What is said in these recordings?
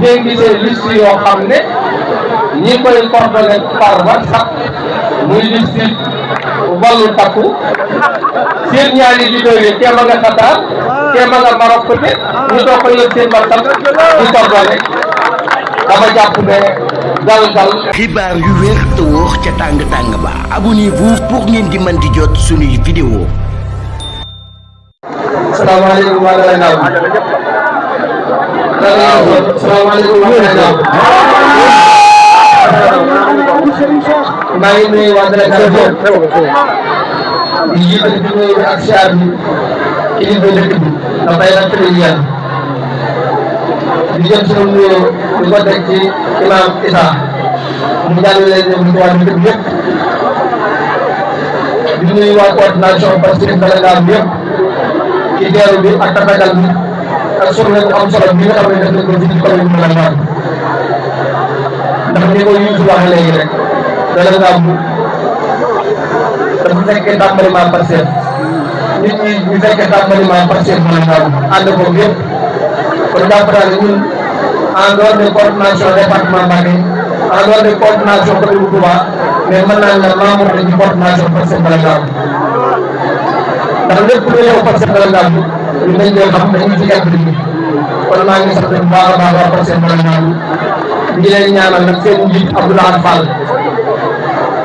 ngeen gisee liste yoo xam ne ñi koy coordonné par WhatsApp muy liste wàllu takku seen ñaari leader yi kee ma nga Qatar kee ma nga Maroc peut-être ñu toog ko yëg seen WhatsApp di coordonné dama jàpp ne dal xibaar yu wér te wóor ca tàng ba abonnez-vous pour ngeen di mën di jot suñuy vidéo. salaamaaleykum wa rahmatulah. salaamaaleykum wa rahmatulah. maa ngi nuyu waa délégation di jiital di nuyu ak siyaar bi kilifa dëkk bi dafay nag président di jël sunu nuyoo di ko teg ci imam Issa mu jàllale leen ñu waa dëkk bi yëpp di nuyu waa coordination parce que délégation bi yëpp ci teeru bi ak tatagal bi ak journée bu am solo bi nga xam ne def nañ ko ci commune bi ndax ni ko Youssou waxee léegi rek délégation bu dafa fekkee tàmbaliment Pastef nit ñi ñu fekkee tàmbaliment Pastef délégation ànd ko yëpp kon jàpp naa ne ñun en dehors de coordination département Mbacké en dehors de coordination commune bu Touba mais mën naa ne membre lañ ci coordination Pastef délégation ndax lépp lu ñëw Pastef délégation ñun dañ koy xam dañuy ci yàgg liggéey kon maa ngi sant bu baax a baax waa Pastef délégation di leen ñaanal nag seen njiit Abdoulaye Fall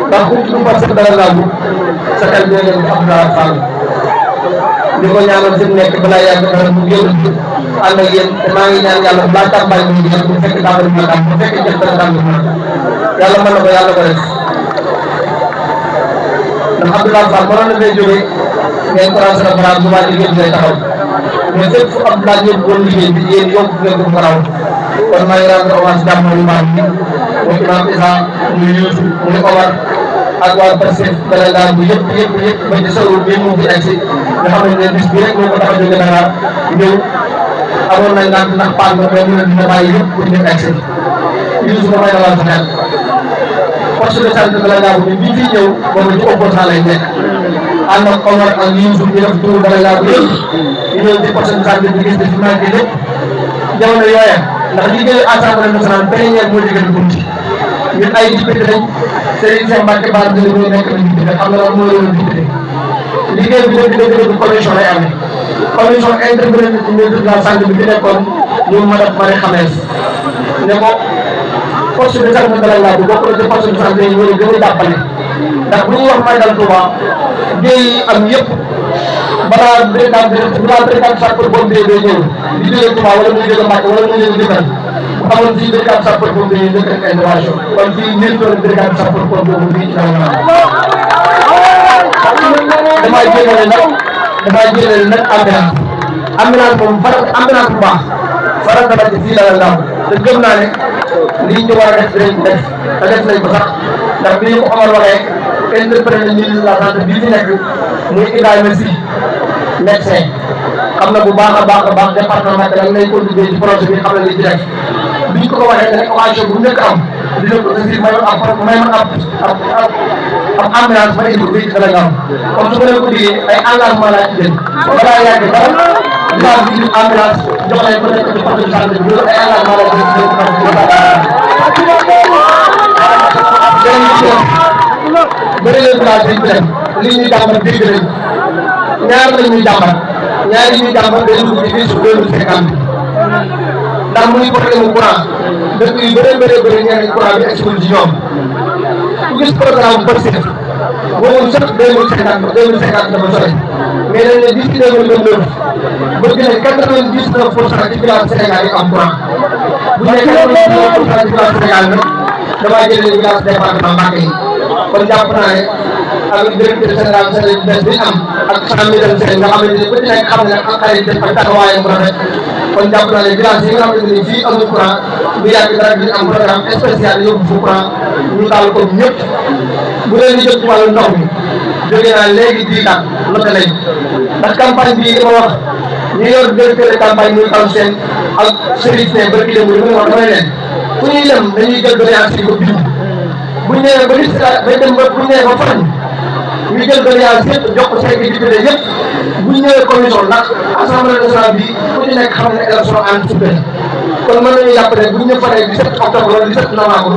ndax ku tudd Pastef délégation sa xel dina dem ci Abdoulaye Fall di ko ñaanal fi mu nekk balaa yàgg dara mu génn ànd ak yéen te maa ngi ñaan yàlla balaa tàmbali muy jeex bu fekk tàmbali ma dam bu fekk jëf dara dam yàlla mën na ko yàlla ko def ndax Abdoulaye Fall mënoon na fay jógee ngeen commencé na France bu baax liggéey bi lay taxaw mais fépp fu Abdoulaye yóbbu woon liggéey bi yéen yóbbu ngeen ko fa raw kon maa ngi rendre hommage jàmm yu baax bi muy imam Issa muy Youssou muy Omar ak waa Pastef délégation bi yëpp ba ci sawul bi mu fi egsi nga xam ne bis bi rek moo ko tax a jóge Dakar ñëw amoon nañ naan ndax paan ba mais ñu ne dina bàyyi yëpp pour ñu egsi Youssou ma may na sa xel poste de santé délégation bi bii fii ñëw boobu ci opposant lay nekk ànd ak Omar ak Youssou ñu def tour délégation bi yëpp ñu ñëw ci poste de santé bi gis ne fi manqué lépp jamono yooya ndax liggéeyu Assemblée nationale plénière moo jóge di bunti ñun ay député lañ Serigne Cheikh Mbacké Bara Dolly ñoo nekk nañ député xam nga loolu moo yoroon député liggéey bi dëgg commission lay amee commission intervenir ci ministre de la santé bi fi nekkoon ñu madame Marie Khemesse ne ko poste de santé délégation bi bokk na ci poste de santé yi ñu gën a jàppale ndax bu ñuy wax Magal Touba géej yi am yëpp balaa béykat sapeur-pompier day ñëw di jóge Touba wala muy jóge Mbacké wala muy jóge Dëkkal bu xamoon fii béykat sapeur-pompier yi njëkk ak intervention kon fii ñun doon béykat sapeur-pompier bu fii ci damay jëlale nag ambulance moom ambulance bu baax faral dama ci fii la ndaw te gëm naa ne lii ñu war a def dinañ def te def nañ ko sax ndax bi ñu ko Omar waxee interpellé na ministre de la santé bii fi nekk muy Ibrahima Sy médecin xam na bu baax a baax département bi lan lay contribuer ci projet bi xam na li ci def biñ ko waxee rek occasion bu njëkk am dina ko aussi may ma ab ambulance ma indi ko fii ci Sénégal comme su ma leen ko liggéey ay engagement laa ci jël balaa yàgg dara dinaa fi indi ambulance jox leen ko nekk ci poste de santé bi loolu ay engagement laa ci jël bëri leen place bi dem li ñuy jàmbat dégg nañ ñaar la ñuy jàmbat ñaar yi ñuy jàmbat day dugg ci biir su 2050 ndax muy problème mu courant dëkk yu bëri ñeneen courant bi expliqué ci ñoom ku gis programme bu Pastef boobu sax 2050 dafa sori mais dañ ne d'ici 2029 bëgg na 99% ci village Sénégal yi am courant bu ñu nee 99% ci village Sénégal nag damaa jëlee village département Mbacké yi kon jàpp naa ne ak directeur général service bees bi am ak Sane Mbirame nga xamante ne ku ci nekk xam ne ak xarit ak taxawaayam bu rafet kon jàpp naa ne village yi nga xamante ne fii amul courant bu yàgg dara bi am programme spécial yóbbu fu courant ñu taal ko ñëpp bu leen di jot ci wàllu ndox mi jóge naa léegi di kat naka lañ ndax campagne bii li ma wax ñu yor directeur de campagne muy am seen ak service ne ba kii de muy wax damay leen fu ñuy dem dañuy jël doléance yi ko bind bu ñu nee ba liste ba dem ba bu ñu nee ba fan ñu jël doléance yëpp jox ko cinq député yëpp bu ñu ñëwee commission ndax assemblée nationale bi ku ci nekk xam ne élection anticipée kon mën nañu jàpp ne bu ñu faree 17 octobre wala 17 novembre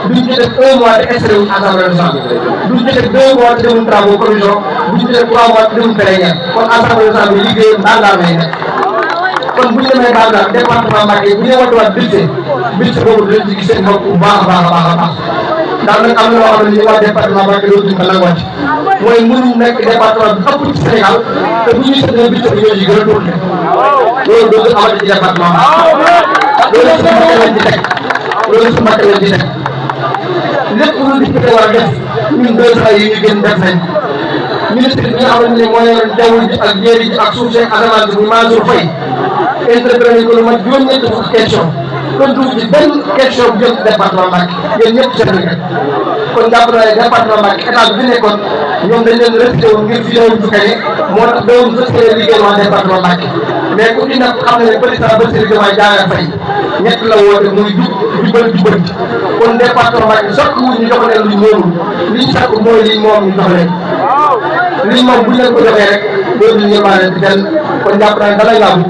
duñ ci def 1 mois te installé wuñ assemblée nationale duñ ci def 2 mois te demuñ travaux commission duñ ci def 3 mois te demuñ plénière kon assemblée nationale bi liggéeyam daal lay nekk kon bu ñu demee daal département Mbacké bu ñu watuwaat budget boobu dinañ ci gis seen bopp bu baax a baax a baax a baax ndax nag am na loo xam ne ñu waa département Mbacké dootuñ ko nangooti mooy mënuñ nekk département bi ëpp ci Sénégal te bu ñuy seetlee budget bi ñoo ci gën a tuuti loolu dootul amati ci département loolu su Mbacké lañ ci teg loolu su Mbacké lañ ci teg lépp lu député war a def ñun 2 ans yi ñu gën def nañ ministre bi nga xamante ne moo yor jaww ji ak jéeri ji ak suuf si asamaan si muy Mansour Faye interpellé ko lu mat juróom-ñetti fukki question kon du ci benn question bu jëm ci département Mbacké yéen ñëpp seen liggéey kon jàpp naa ne département Mbacké état bi fi nekkoon ñoom dañ leen resté woon ngir fi ñëwoon su kañe moo tax dawul fas yéene liggéey waa département Mbacké mais ku ci nag xam ne ne président Bassirou Diomaye Diakhar Faye ñett la woote muy jubbanti kon département Mbacké chaque jour ñu jox leen lu moomul li ñu sakku mooy li moom ñu jox leen li moom bu ñu leen ko joxee rek loolu ñu ñëwaale ci benn kon jàpp naa ne dalay laabu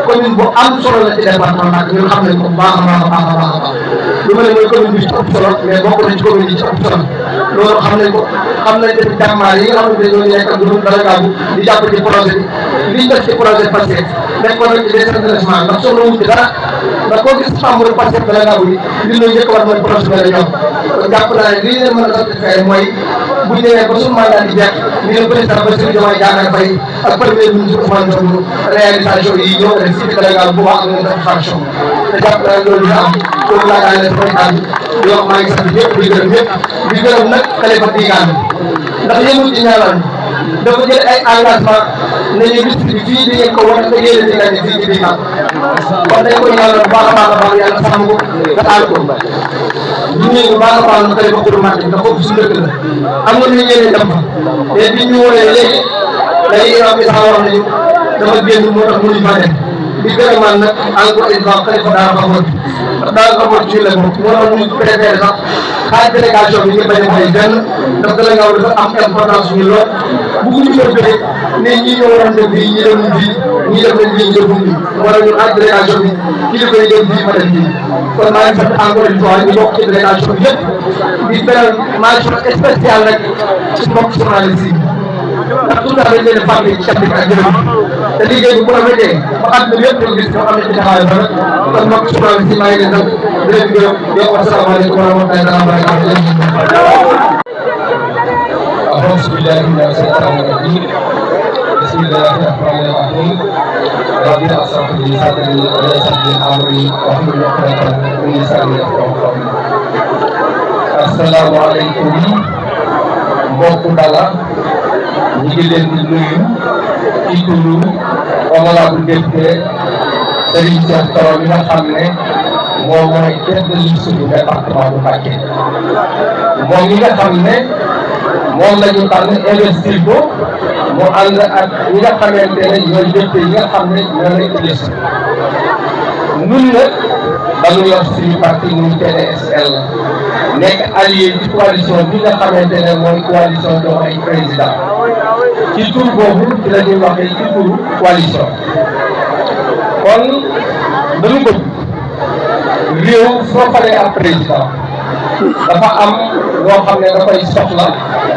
commune bu am solo la ci département Mbacké ñun xam nañ ko bu baax a baax a baax a baax a baax lu ma ne mooy commune bi ci ëpp solo mais bokk nañ ci commune yi ci ëpp solo loolu xam nañ ko xam nañ tamit jàmmaar yi nga xamante ne ñoo nekk ak ñun dara gaabu di jàpp ci projet bi liñ def ci projet Pastef nekkoon nañ ci décentralisation ndax soxla wuñ ci dara ndax koo gis membre Pastef dara gaabu yi li ñu njëkk war mooy projet bi la ñoom kon jàpp naa ne li leen mën a satisfaire mooy bu ñu demee ba suñu mandat di jeex ñu ne président Bassirou Diomaye Diakhar Faye ak premier ministre Ousmane Sonko réalisation yi ñoo ko def ci Sénégal bu baax ak satisfaction te jàpp naa ne loolu dina am loolu laa daal leen samay kàddu yoo maa ngi sant ñëpp di gërëm ñëpp di gërëm nag Khalifa Diegane ndax yëmul ci ñaanal dafa jël ay engagement nañu liste bi fii di ngeen ko war a yéene di gagné fii ci Diegane kon dañ koy ñaanal bu baax a baax a baax yàlla sàmm ko nga aar ko ñu ne bu baax a baax na Khalifa Kourou Mbacké ndax foofu suñu dëkk la am nga ñu yéene dem fa te bi ñu wooyee léegi dañuy am sax wax nañu dafa génn moo tax mënuñu fa dem di gërëmaan nag encore une fois Khalifa daa xamoon ndax daa xamoon ci la bokk moo tax ñu préféré sax xaaj délégation bi ñu bañ a bàyyi benn ndax dala nga dafa am importance suñu lool bëgguñu ko jógee ne ñi ñoo waroon def fii ñi demuñ fii ñi def nañ fii ñu defuñ fii moo tax ñu xaaj délégation bi kilifa yi dem fii ma dem fii kon maa ngi sant encore une fois ñu bokk ci délégation bi yëpp di beral mention spéciale nag ci mbokk journaliste yi ndax tout à fait dañ leen fàtte ci cant ak jërëm te liggéey bi bu rafetee ba àdduna bi yëpp ñu gis ñoo xam ne ci taxawaay ba nag kon mbokk journaliste yi maa ngi leen sant di leen gërëm di wax asalaamaaleykum wa rahmatullahi wa barakatuh. أعوذ بالله من الشيطان الرجيم بسم الله الرحمن الرحيم رب اشرح لي صدري ويسر لي أمري واحلل عقدة من لساني يفقهوا قولي. Assalaamu aleykum mbokku Dala ñu ngi leen di nuyu ci turu honorable député Serigne Cheikh Thioro mi nga xam ne moom mooy tête de liste du département bu Mbacké moom mi nga xam ne moom la ñu tànn investir ko mu ànd ak ñi nga xamante ne ñooy député yi nga xam ne ñoo nekk ci liste ñun nag dañu yor suñu parti muy PDSL nekk allié ci coalition bi nga xamante ne mooy coalition Diomaye président ci tur boobu ci la ñuy waxee ci turu coalition kon dañu bëgg réew soo paree ak président dafa am loo xam ne dafay soxla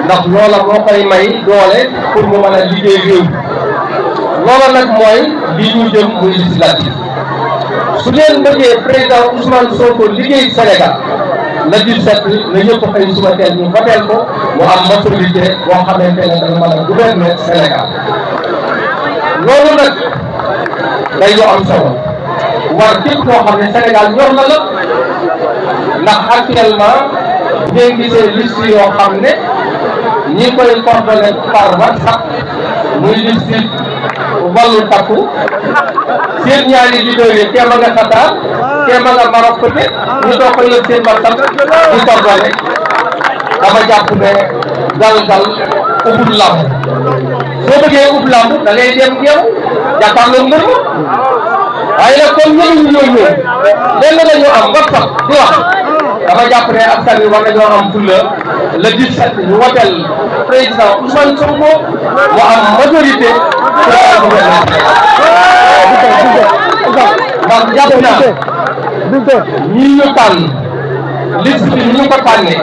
ndax loola moo koy may doole pour mu mën a liggéey réew loola nag mooy li ñu jëm muy législative su leen bëggee président Ousmane Sonko liggéey Sénégal la 17 na ñëpp xëy suba teel ñu voteel ko mu am majorité boo xamante ne dana mën a gouverner Sénégal loolu nag day lu am solo war képp koo xam ne Sénégal ñor na la ndax actuellement ngeen gisee liste yoo xam ne ñi koy coordonné par WhatsApp muy liste Wallu Takku seen ñaari leader yi kee ma nga Qatar kee ma nga Maroc peut être ñu doog ko yëg seen WhatsApp di coordonné dama jàpp ne dal ubul lamb soo bëggee ubbi lamb da ngay dem yow jàkkaarloo mbër ma waaye nag comme ñëwuñu ñooñu lenn la ñu am WhatsApp di wax dama jàpp ne askan wi war nañoo am fulla le 17 ñu woteel président Ousmane Sonko mu am majorité pour la gouvernement ndax jàpp naa ñii ñu tànn liste bi ni ñu ko tànnee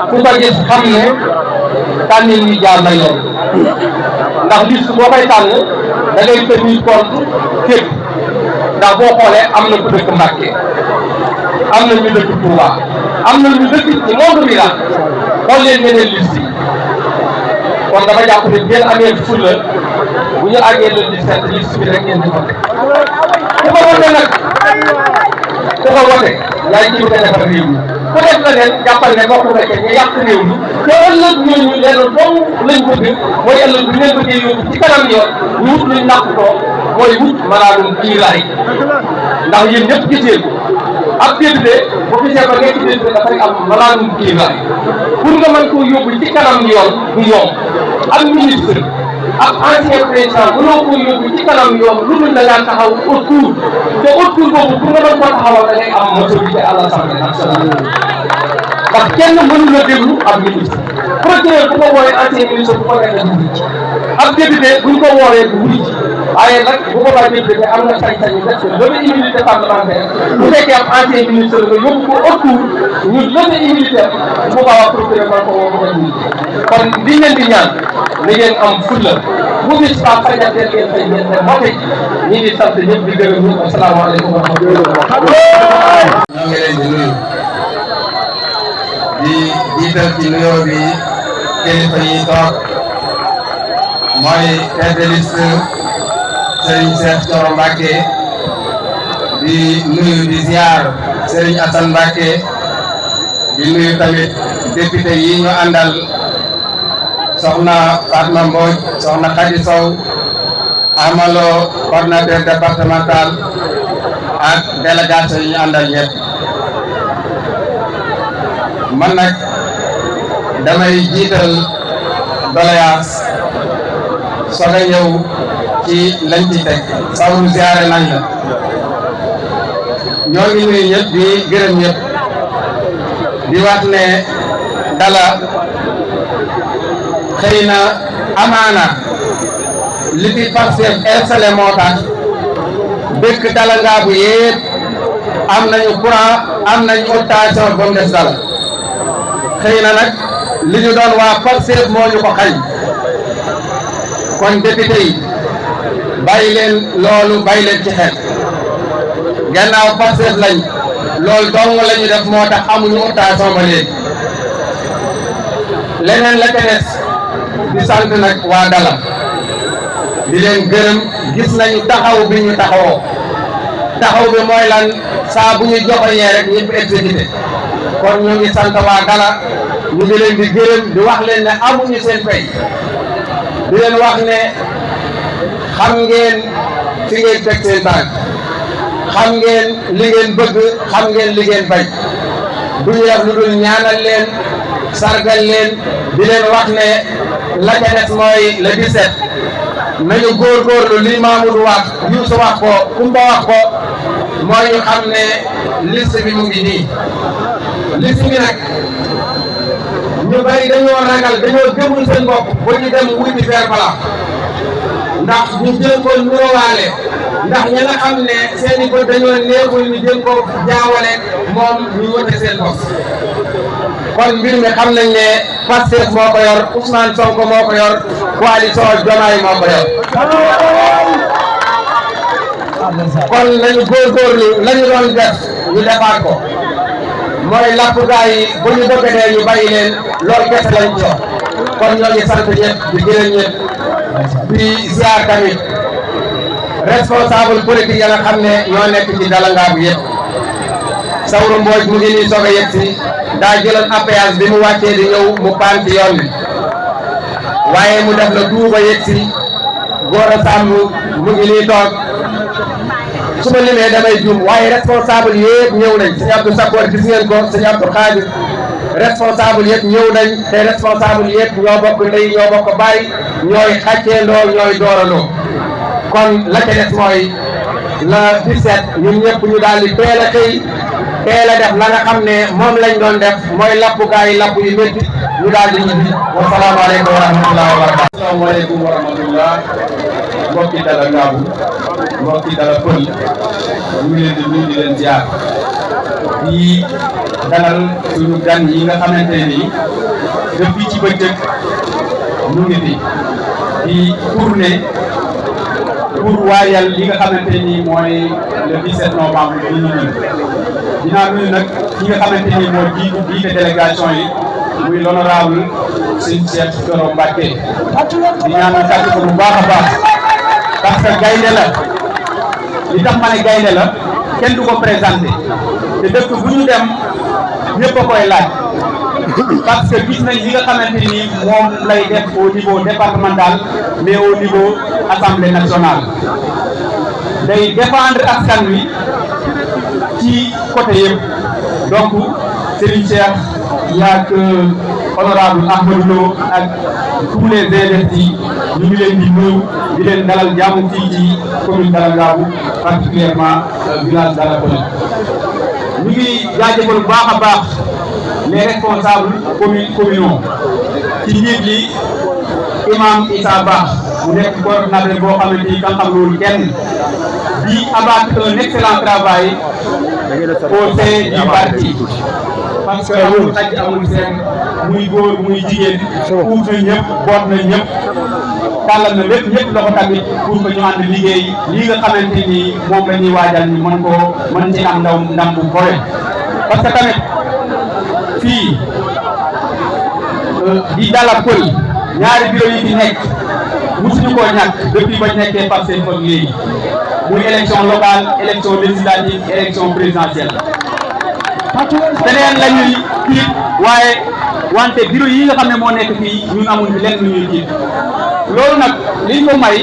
ku ko gis xam ne tànnin yi jaar na yoon ndax liste boo koy tànn da ngay tenir compte képp ndax boo xoolee am na ku dëkk Mbàkke am na ñu dëkk Touba am na ñu dëkk ci monde rural xool leen ñeneen liste yi kon dafa jàpp ne ngeen amee fulla bu ñu àggee le 17 liste bi rek ngeen di voté ku ko voté nag ku ko voté yaay jiw te defar réew mi ku def la leen jàppal ne bokk nga ñu yàq réew mi te ëllëg ñooñu leen dong lañ bëgg mooy ëllëg bu ñu leen bëggee yóbbu ci kanam yoon ñu wut luñ nàkk ko mooy wut maanaam kiiraay ndax yéen ñëpp gisee ko ab député bu gisee ba nekk député dafay am maanaam kiiraay pour nga mën koo yóbbu ci kanam yoon du yomb ak ministre ak ancien président mënoo ko yóbbu ci kanam yoon lu dul da ngaa taxaw haute cour te haute cour boobu pour nga mën koo taxawal da ngay am majorité à l'Assemblée nationale ndax kenn mënu la déglu ab ministre procureur bu ko woowee ancien ministre bu ko defee du wuy ab député buñ ko woowee du wuy waaye nag bu ko baa député am na sañ-sañu def levée immunité parlementaire bu fekkee ab ancien ministre nga yóbbu ko haute cour ñu levée immunité bu ko waa procureur man ko woo ko wuy kon li leen di ñaan li ngeen am fulla bu bis ba fajateel ngeen fay ngeen dem voté ñi ngi sant ñëpp di gërëm ñëpp asalaamaaleykum wa rahmatulah. ñoo ngi leen di nuyu di jiital ci nuyoo bi kilifa yi toog mooy tête de liste Serigne Cheikh Thioro Mbacké di nuyu di ziar Serigne Assane Mbacké di nuyu tamit député yi ñu àndal soxna Fatma Mbodj soxna Khady Sow Amalo coordinateur départemental ak délégation yi ñu àndal ñëpp man nag damay jiital doléance soog a ñëw ci lañ ci teg sawru ziare nañ la ñoo ngi nuyu ñëpp di gërëm ñëpp di wax ne Dala xëy na amaana li fi Pastef installé moo tax dëkk Dala Ngaabu yëpp am nañu courant am nañu station ba mu des Dala xëy na nag li ñu doon waa Pastef moo ñu ko xañ kon député yi bàyyi leen loolu bàyyi leen ci xel gannaaw Pastef lañ loolu dong la ñu def moo tax amuñu station ba léegi leneen la ca des di sant nag waa Dala di leen gërëm gis nañu taxaw bi ñu taxaw bi mooy lan saa bu ñu joxoñee rek ñëpp exécuté kon ñu ngi sant waa Dala ñu ngi leen di gërëm di wax leen ne amuñu seen fay di leen wax ne xam ngeen fi ngeen teg seen tànk xam ngeen li ngeen bëgg xam ngeen li ngeen bañ du ñu def lu dul ñaanal leen sargal leen di leen wax ne la ca des mooy le 17 nañu góorgóorlu li Mamoudou wax Youssou wax ko Kumba wax ko mooy ñu xam ne liste bi mu ngi nii liste bi nag ñu bari dañoo ragal dañoo gëmul seen bopp ba ñu dem wuti faire blanc ndax ñu jël ko nurowaale ndax ñi nga xam ne seen i bët dañoo neexul ñu jël ko jaawale moom ñu wote seen bopp kon mbir mi xam nañ ne Pastef moo ko yor Ousmane Sonko moo ko yor coalition Diomaye moo ko yor kon nañu góorgóorlu lañu doon def ñu defaat ko mooy lapp gaa yi bu ñu bëggatee ñu bàyyi leen loolu kese lañ jox kon ñoo ngi sant ñëpp di gërëm ñëpp di ziar tamit responsable politique ya nga xam ne ñoo nekk ci Dala Ngaabu yëpp Sawru Mbodj mu ngi nii soog a yegg si daa jëloon appayage bi mu wàccee di ñëw mu paan ci yoon bi waaye mu def la tuuba yegg si Gora Samb mu ngi nii toog su ma limee damay juum waaye responsable yëpp ñëw nañ sëñ Abdou Sakor gis ngeen ko sëñ Abdou Khadir responsable yëpp ñëw nañ te responsable yëpp ñoo bokk ndey ñoo bokk baay ñooy xàcceendoo ñooy doorandoo kon la ca des mooy la 17 ñun ñëpp ñu daal di teel a xëy teel a def la nga xam ne moom lañ doon def mooy lappukaay lapp yu métti ñu daal di ñibbi. wasalaamaaleykum wa rahmatulah wa barakatuh. asalaamaaleykum wa rahmatullah mbokki Dala Ngaabu mbokki Dala Pël ñu ngi leen di nuyu di leen ziar di dalal suñu gan yi nga xamante ni depuis ci bëccëg ñu ngi fi di tourner pour waajal li nga xamante ni mooy le 17 novembre bi ñu ñëw dinaa nuyu nag ki nga xamante ni mooy jiite délégation yi muy l'honorable Sëñ Cheikh Thioro Mbacké di ñaan tàgg ko bu baax a baax parce que gaynde la li tax ma ne gaynde la kenn du ko présenté te dëkk bu ñu dem ñëpp a koy laaj parce que gis nañ li nga xamante ni moom lay def au niveau départemental mais au niveau assemblée nationale day défendre askan wi ci côté yëpp donc Serigne Cheikh yaak honorable Ahmadou Lo ak tous les investis ñu ngi leen di nuyu di leen dalal jàmm fii ci commune Dala Ngaabu particulièrement village Dala Pël ñu ngi jaajëfal bu baax a baax les responsables communaux ci njiit li imam Issa Ba mu nekk coordonnateur boo xamante ni kan xam loolu kenn di abattre un excellent travail au sein du parti parce que amul xaj amul seen muy góor muy jigéen uuf na ñëpp boot na ñëpp tàllal na lépp ñëpp loxo tamit pour que ñu ànd liggéey lii nga xamante ni moom la ñuy waajal ñu mën ci am ndam bu kowe parce que tamit fii di Dala Pël ñaari bureau yi fi nekk musuñu koo ñàkk depuis bañ nekkee Pastef ak léegi muy élection locale élection législative élection présidentielle beneen la ñuy tiit waaye wante bureau yi nga xam ne moo nekk fii ñun amuñ fi lenn lu ñuy tiit loolu nag liñ ko may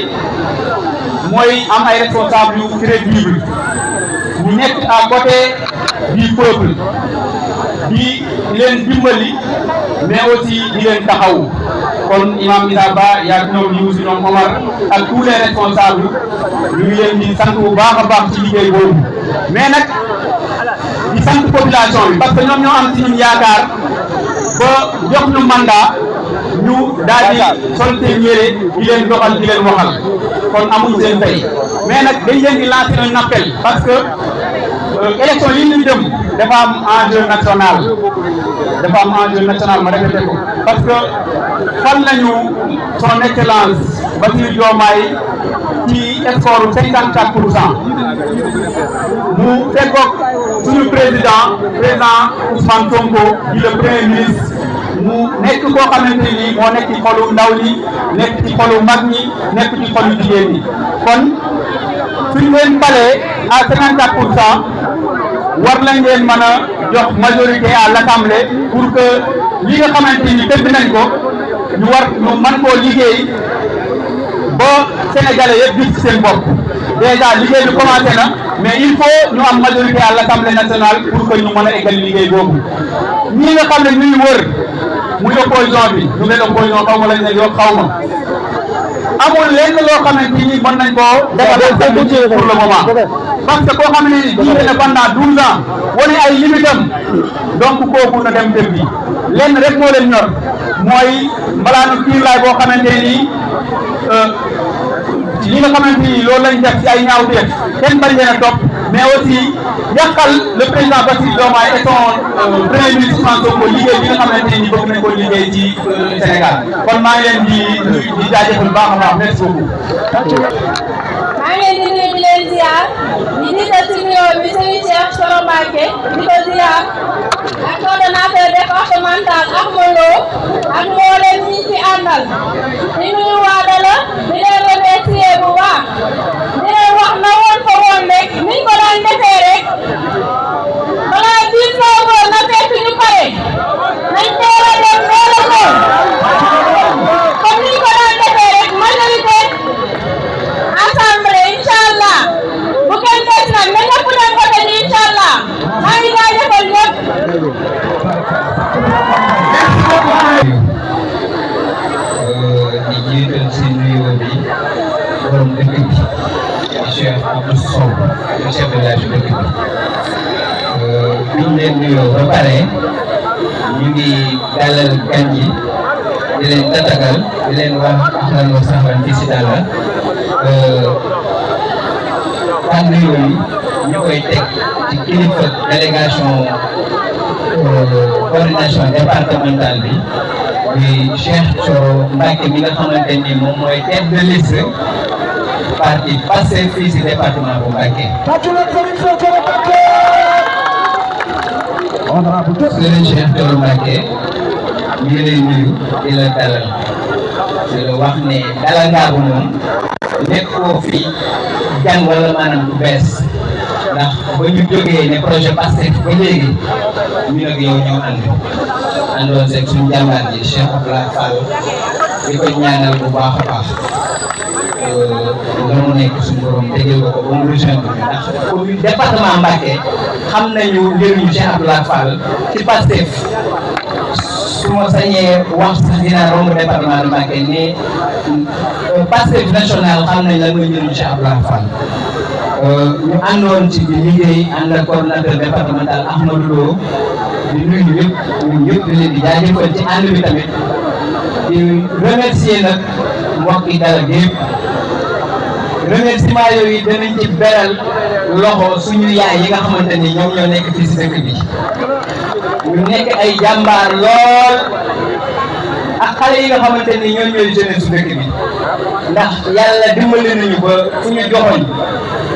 mooy am ay responsable yu crédible ñu nekk à côté du peuple di leen dimbali mais aussi di leen taxaw kon imam Issa Ba yaa ñoom ñu si ñoom Omar ak tous les responsables ñu ngi leen di sant bu baax a baax ci liggéey boobu mais nag di sant population bi parce que ñoom ñoo am ci ñun yaakaar ba jox ñu mandat ñu daal di sol seen yére di leen doxal di leen waxal kon amuñ seen tey mais nag dañ leen di lancer un appel parce que élection yi ñu jëm dafa am enjeu national ma répété ko parce que fal nañu son excellence Bassirou Diomaye ci score 54% mu fekkoog suñu président Ousmane Sonko di le premier ministre mu nekk koo xamante ni moo nekk ci xolu ndaw ñi nekk ci xolu mag ñi nekk ci xolu jigéen ñi kon suñu leen balee à 54% war lañ leen mën a jox majorité à l'Assemblée pour que li nga xamante ni tëdd nañ ko ñu mën koo liggéey ba Sénégalais yëpp gis seen bopp déjà liggéey bi commencé na mais il faut ñu am majorité à l'Assemblée nationale pour que ñu mën a eggal liggéey boobu ñi nga xam ne ñuy wër muy opposition bi ñu leen opposition xaw ma lañ ne yow xaw ma amul lenn loo xamante ni mën nañ koo defal pour le moment parce que koo xam ne jiite na pendant 12 ans wane ay limitam donc kooku na dem def bi lenn rek moo leen ñor mooy mbalaanu kiiraay boo xamante ni li nga xamante ni loolu lañ def ci ay ñaawteef kenn bañ leen a topp mais aussi yàqal le président Bassirou Diomaye et son premier ministre Ousmane Sonko liggéey bi nga xamante ni bëgg nañ ko liggéey ci Sénégal kon maa ngi leen di jaajëfal baax a baax merci beaucoup. maa ngi leen di nuyu di leen ziar di jiital ci nuyoo bi Serigne Cheikh Thioro Mbacké di ko ziar ak coordonnateur départemental Ahmadou Lo ak mboolem ñi fi àndal di nuyu waa Dala di leen remercier bu baax di leen wax na woon fa woon rek niñ ko daan defee rek balaa 10 heures na fekk ñu pare nañ teel a dem teel a ñëw comme niñ ko daan defee rek majorité assemblée inchallah bu kenn des nag na ñëpp dem voté ni inchallah maa ngi jaajëfal ñëpp biñ leen nuyoo ba pare ñu ngi dalal gan yi di leen tatagal di leen wax ahlan wa sahlan fii si Dalla kàddu yooyu ñu koy teg ci kilifa délégation coordination départementale bi di Cheikh Thioro Mbacké mi nga xamante ni moom mooy tête de liste parti Pastef fii si département bu Mbacké. Serigne Cheikh Thioro Mbacké ñu ngi lay nuyu di la dalal di la wax ne Dalla Ngabou moom nekkoo fi jàng wala maanaam bu bees ndax ba ñu jógee ne projet Pastef ba léegi ñu nag yow ñoo àndoon seeg suñu jàmbaar ji Cheikh Abdoulaye Fall di ko ñaanal bu baax a baax la mu nekk suñu borom tegal ko ba mu rejoindre ndax commune département Mbacké xam nañu njëriñu Cheikh Abdoulaye Fall ci Pastef su ma sañee wax sax dinaa romb département de Mbacké ne Pastef national xam nañ la mooy njëriñu Cheikh Abdoulaye Fall ñu àndoon ci di liggéey ànd ak coordonnateur départemental Ahmadou Lo di nuyu ñëpp ñun ñëpp di leen di jaajëfal ci ànd bi tamit di remercier nag mbokki Dalla gépp remerciement yooyu danañ ci beral loxo suñu yaay yi nga xamante ni ñoom ñoo nekk fii si dëkk bi ñu nekk ay jàmbaar lool ak xale yi nga xamante ni ñoom ñooy jeunesse su dëkk bi ndax yàlla dimbali nañu ba fu ñu joxoñ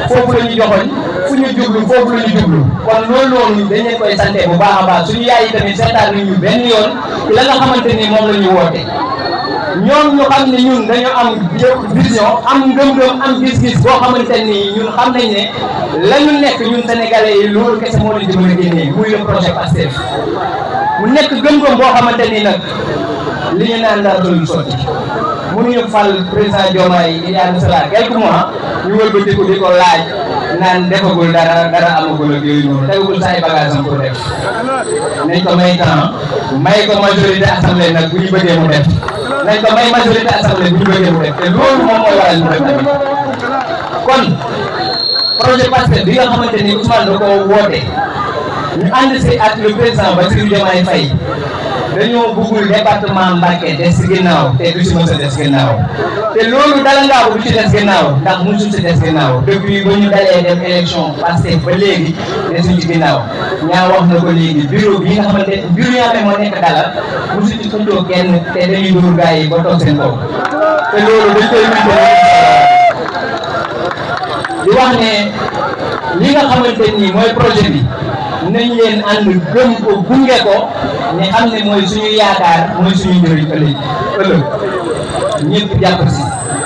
foofu la ñu joxoñ fu ñu jublu foofu la ñu jublu kon loolu noonu dañ leen koy santé bu baax a baax suñu yaay yi tamit seetaan nañu benn yoon ci la nga xamante ni moom la ñu woote ñoom ñu xam ne ñun dañoo am vision am ngëm-ngëm am gis-gis boo xamante ni ñun xam nañ ne la ñu nekk ñun sénégalais yi loolu kese moo leen di mën a génnee muy le projet Pastef mu nekk gëm-gëm boo xamante ni nag li ñu naan dara doon sotti mënuñu fal président Diomaye il y a de cela quelques mois ñu wëlbatiku di ko laaj naan defagul dara amagul ak yooyu noonu tegagul sa ay bagages am pour def nañ ko may temps may ko majorité assemblée nag bu ñu bëggee mu def nañ ko may majorité assemblée bu ñu bëggee mu def te loolu moom mooy waral ñu def tamit kon projet Pastef bi nga xamante ni Ousmane da ko woote ñu ànd si ak le président Bassirou Diomaye Faye dañoo bëggul département Mbacké des si ginnaaw te du si mës a des ginnaaw te loolu Dalla Ngabou du ci des ginnaaw ndax musul si des ginnaaw depuis ba ñu dalee dem élection Pastef ba léegi desuñ ci ginnaaw ñaa wax na ko léegi bureau bi nga xamante bureau yaa moo nekk Dalla musul ci xëccoo kenn te dañuy dóor gars yi ba toog seen kaw te loolu dañ koy di wax ne li nga xamante ni mooy projet bi nañ leen ànd gëm ko gunge ko ne xam ne mooy suñu yaakaar mooy suñu njëriñ ëllëg ñëpp jàpp si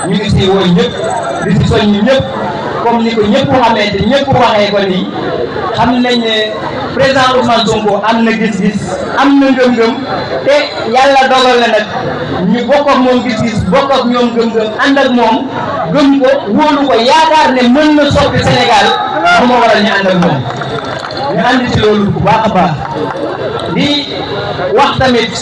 ñu ngi si wooy ñëpp di si soññ ñëpp comme ni ko ñëpp xamee te ñëpp waxee ko nii xam nañ ne président Ousmane Sonko am na gis-gis am na ngëm-ngëm te yàlla dogal na nag ñu bokk ak moom gis-gis bokk ak ñoom ngëm-ngëm ànd ak moom gëm ko wóolu ko yaakaar ne mën na soppi Sénégal moo waral ñu ànd ak moom ñu ànd ci loolu bu baax a baax di wax tamit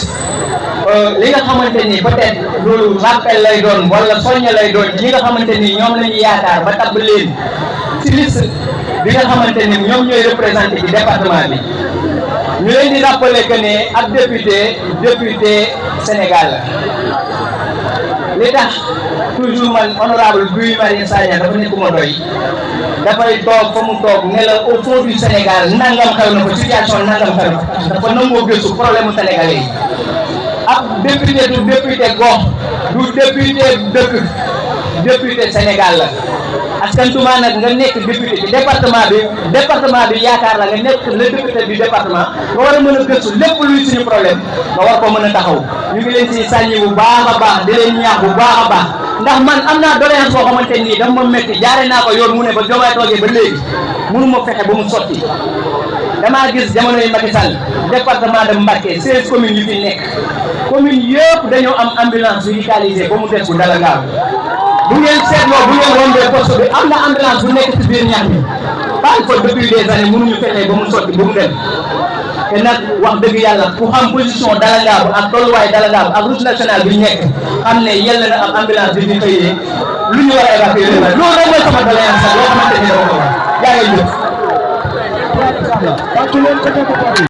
li nga xamante ni peut-être loolu rappel lay doon wala soñña lay doon ñi nga xamante ni ñoom la ñu yaakaar ba tabb leen ci liste bi nga xamante ni ñoom ñooy représenté ci département bi ñu leen di rappeler que ne ab député Sénégal la li tax toujours man honorable Guy Marius Sagna dafa nekkuma doy dafay toog fa mu toog ne la au fond du Sénégal nangam xew na ko situation nangam xew na ko dafa nangoo gëstu problème mu sénégalais yi ab député du député gox du député dëkk député Sénégal la askantuma nag nga nekk député ci département bi yaakaar la nga nekk le député du département nga war a mën a gëstu lépp luy suñu problème nga war ko mën a taxaw ñu ngi leen si sànni bu baax a baax di leen ñaax bu baax a baax ndax man am naa doléance boo xamante nii dama ma métti jaare naa ko yoon mu ne ba Diomaye toogee ba léegi mënu ma fexe ba mu sotti damaa gis jamono yi Macky Sall département de Mbacké 16 communes yu fi nekk commune yëpp dañoo am ambulance médicalisée ba mu des bu Dalla Ngabou bu ngeen seetloo bu ngeen rombee poste bi am na ambulance bu nekk ci biir ñax mi bàyyi ko depuis des années mënuñu fexe ba mu sotti ba mu dem te nag wax dëgg yàlla ku xam position Dalla Ngabou ak tolluwaay Dalla Ngabou ak route nationale bi nekk xam ne yell na am ambulance bi ñu xëyee lu ñu war a évacuer loolu rek mooy sama doléance sax loo xamante ni dama ko wax yaa ngi jëf la tàccu leen ko topp